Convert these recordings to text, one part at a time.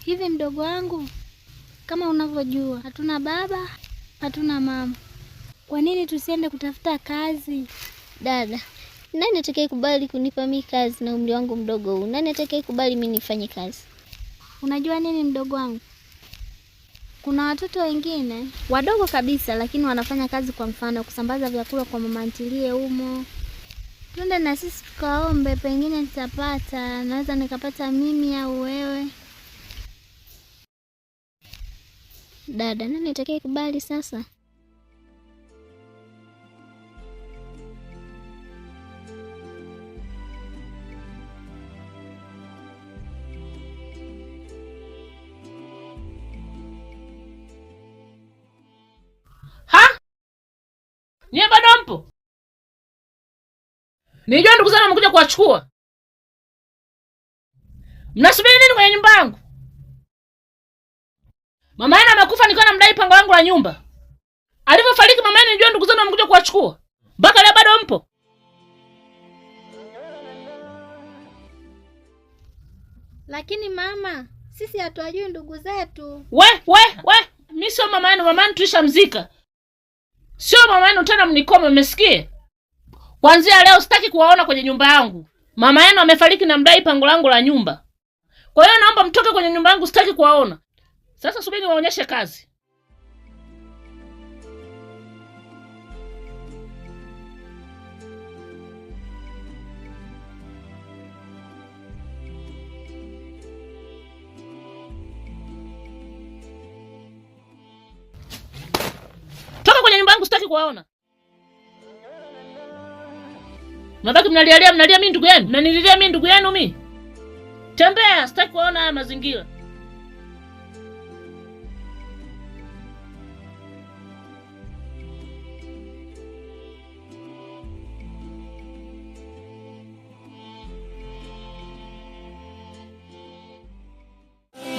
Hivi mdogo wangu, kama unavyojua hatuna baba, hatuna mama. Kwa nini tusiende kutafuta kazi? Dada, nani atakayekubali kunipa mi kazi na umri wangu mdogo huu? Nani atakayekubali mi nifanye kazi? Unajua nini mdogo wangu, kuna watoto wengine wadogo kabisa, lakini wanafanya kazi, kwa mfano kusambaza vyakula kwa mama ntilie humo. Twende na sisi tukaombe, pengine nitapata, naweza nikapata mimi au wewe. Dada, nani atakayekubali sasa? Ha? Nyie bado mpo? Nijua ndugu zangu wamekuja kuwachukua. Mnasubiri nini kwenye nyumba yangu? Mama yenu amekufa nikiwa namdai pango langu la nyumba. Alivyofariki mama yenu, nijua ndugu zenu wamekuja kuwachukua. Mpaka leo bado mpo? Lakini mama, sisi hatuwajui ndugu zetu. We, we, we, mi sio mama yenu, mama yenu tulishamzika. Sio mama yenu tena, mnikome, mmesikia? Kuanzia leo sitaki kuwaona kwenye nyumba yangu. Mama yenu amefariki na mdai pango langu la nyumba. Kwa hiyo naomba mtoke kwenye nyumba yangu, sitaki kuwaona. Sasa subiri niwaonyeshe kazi. Toka kwenye nyumba yangu, sitaki kuwaona. Mnabaki mnalialia, mnalia mimi ndugu yenu, mnanililia mimi ndugu yenu mi. Tembea, sitaki kuwaona haya mazingira.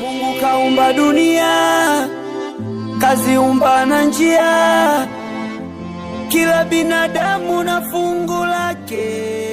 Mungu kaumba dunia, kaziumba na njia, kila binadamu na fungu lake.